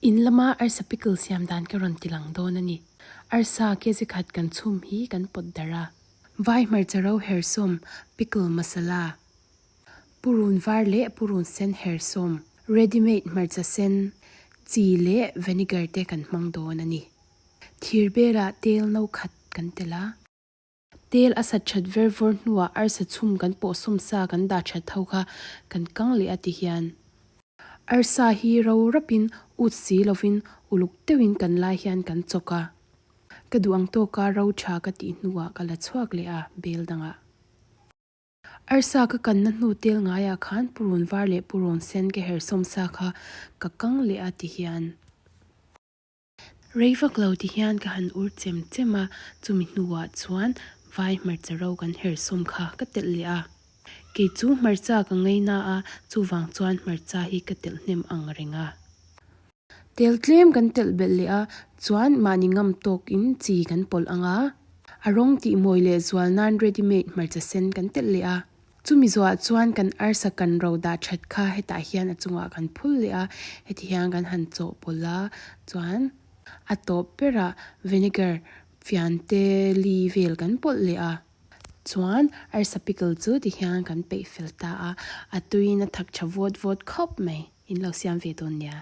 In lama arsa pickle siam dan ka rawn ti lang dawn a ni. Arsa kg khat kan chhum hi kan pawt darh a. Vai hmarcha ro hersawm, pickle masala, purun var leh purun sen hersawm, ready made hmarcha sen, chi leh vinegar te kan hmang dawn a ni. Thir belah tel no khat kan telh a. Tel a sat that ver vawr hnuah arsa chhum kan pawh sawm sa kan dah that ho kha kan kang leh a ti hian. Arsa hi ro rapin ut si lovin uluk deuhin kan lai hian kan chawk a. Ka duh ang tawka ro tha ka tih hnuah ka la chhuak leh a bel dangah. Arsa ka kanna hnu tel ngaiah khan purun var leh purun sen ka her sawm sa kha ka kang leh a ti hian. Rei vak lo ti hian ka han ur chem chem a, chumi hnuah chuan vai hmarcha ro kan her sawm kha ka telh leh a. Kei chu hmarcha ka ngaina a, chuvang chuan hmarcha hi ka telh hnem ang reng a. Tel tlem kan telh belh leh a, chuan mahni ngam tawkin chi kan pawlh ang a. A rawng tih mawi leh zual nan ready made hmarcha sen kan telh leh a. Chumi zawhah chuan kan arsa kan ro dah that kha hetah hian a chungah kan phul leh a, heti hian kan han chawhpawlh a, chuan a tawp berah vinegar fian te li vel kan pawlh leh a, chuan arsa pickle chu ti hian kan peih fel ta a, a tuiin a thak tha vawt vawt khawp mai, in lo siam ve dawn nia.